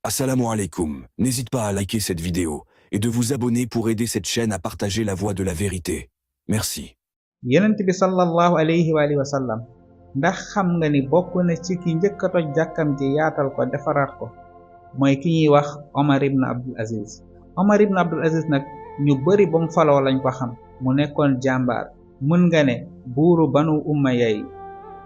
Assalamu alaikum. N'hésite pas à liker cette vidéo et de vous abonner pour aider cette chaîne à partager la voie de la vérité. Merci. Yonent bi sallallahu alayhi wa alihi wa sallam ndax xam nga ni bokk na ci ki njëkk a toj jàkkam ji yaatal ko defaraat ko mooy ki ñuy wax Omar ibn Abdul Aziz. Omar ibn Abdul Aziz nag ñu bari ba mu faloo lañ ko xam mu nekkoon jàmbaar mën nga ne buuru banu Umayya yi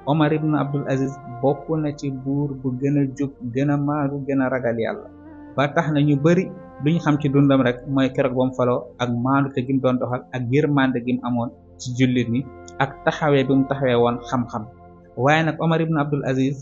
Omar ibn Abdul Aziz bokk na ci buur bu gën a jub gën a maadu gën a ragal yàlla ba tax na ñu bari luñ xam ci dundam rek mooy keroog ba mu faloo ak maandu te gim doon doxal ak yërmande gim amoon ci jullit ni ak taxawee bi mu taxawee woon xam-xam waaye nag Omar ibn Abdul Aziz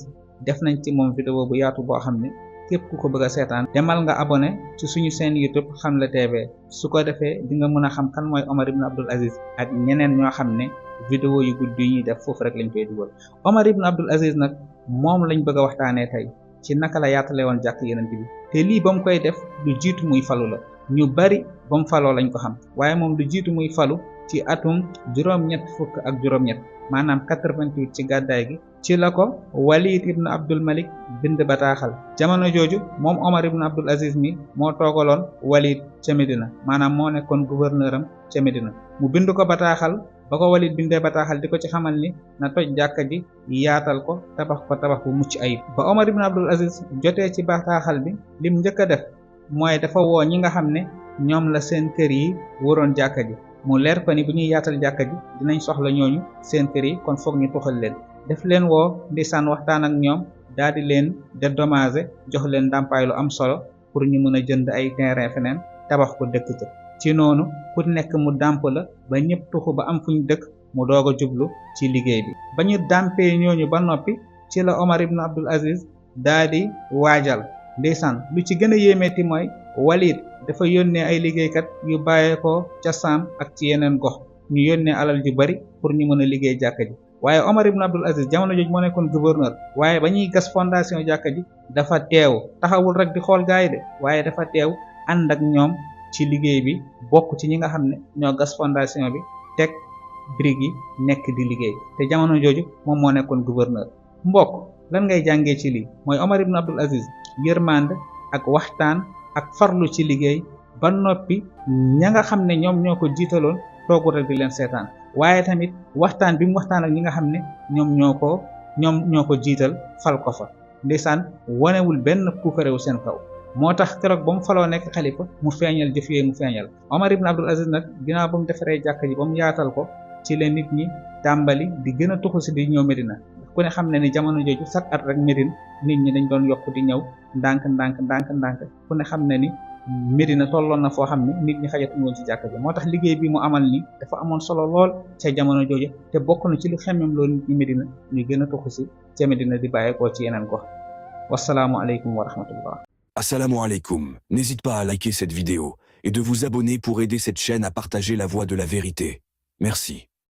def nañ ci moom vidéo bu yaatu boo xam ne képp ku ko bëgg a seetaan demal nga abonné ci suñu seen YouTube Xamle TV su ko defee di nga mën a xam kan mooy Omar ibn Abdul Aziz ak ñeneen ñoo xam ne vidéo yu gudd yi ñuy def foofu rek lañ koy dugal. Omar ibn Abdul Aziz nag moom lañ bëgg a waxtaanee tey ci naka la yaatale woon jàkk Yonent bi te lii ba mu koy def lu jiitu muy falu la ñu bari ba mu faloo lañ ko xam waaye moom lu jiitu muy falu ci atum juróom-ñett fukk ak juróom-ñett maanaam 88 ci gàddaay gi ci la ko Walid ibn Abdul Malik bind bataaxal jamono jooju moom Omar ibn Abdul Aziz mi moo toogaloon Walid ca Medina maanaam moo nekkoon gouverneur am ca Medina mu bind ko bataaxal ba ko Walid bindee bataaxal di ko ci xamal ni na toj jàkka ji yaatal ko tabax bu mucc ayib ba Omar ibn Abdul Aziz jotee ci bataaxal bi lim njëkk a def mooy dafa woo ñi nga xam ne ñoom la seen kër yi waroon jàkka ji mu leer ko ni bu ñuy yaatal jàkka ji dinañ soxla ñooñu seen kër yi kon foog ñu tuxal leen def leen woo ndeysaan waxtaan ak ñoom daal di leen dédommager jox leen ndàmpaay lu am solo pour ñu mën a jënd ay terrain feneen tabax ko dëkk ca ci noonu ku nekk mu dàmp la ba ñëpp tuxu ba am fu ñu dëkk mu doog a jublu ci liggéey bi ba ñu dàmpee ñooñu ba noppi ci la Omar ibn Abdul Aziz daal di waajal ndeysaan lu ci gën a yéemeeti mooy Walid dafa yónnee ay liggéeykat yu bàyyeekoo ca Saam ak ci yeneen gox ñu yónnee alal ju bari pour ñu mën a liggéey jàkka ji waaye Omar ibn Abdul Aziz jamono jooju moo nekkoon gouverneur waaye ba ñuy gas fondation jàkka ji dafa teew taxawul rek di xool gaay de waaye dafa teew ànd ak ñoom ci liggéey bi bokk ci ñi nga xam ne ñoo gas fondation bi teg briques yi nekk di liggéey te jamono jooju moom moo nekkoon gouverneur mbokk lan ngay jàngee ci lii mooy Omar ibn Abdul Aziz yërmande ak waxtaan ak farlu ci liggéey ba noppi ña nga xam ne ñoom ñoo ko jiitaloon toogul rek di leen seetaan waaye tamit waxtaan bi mu waxtaan ak ñi nga xam ne ñoom ñoo ko jiital fal ko fa ndeysaan wanewul benn puukarewu seen kaw moo tax keroog ba mu faloo nekk xalifa mu feeñal jëf yooyu mu feeñal Omar ibn Abdul Aziz nag ginnaaw ba mu defaree jàkka ji ba mu yaatal ko ci leen nit ñi tàmbali di gën a tuxu si di ñëw Medina ku ne xam ne ni jamono jooju chaque at rek Medine nit ñi dañ doon yokk di ñëw ndànk ku ne xam ne ni Medina tolloon na foo xam ne nit ñi xajatuñu woon ci jàkka ji moo tax liggéey bi mu amal ni dafa amoon solo lool ca jamono jooju te bokk na ci lu xemmem loolu nit ñi Medina ñu gën a tuxu si ca Medina di bàyyeekoo ci yeneen gox wassalaamu aleykum wa rahmatullah. Assalamu alaikum. N'hésite pas à liker cette vidéo et de vous abonner pour aider cette chaîne à partager la voie de la vérité. Merci.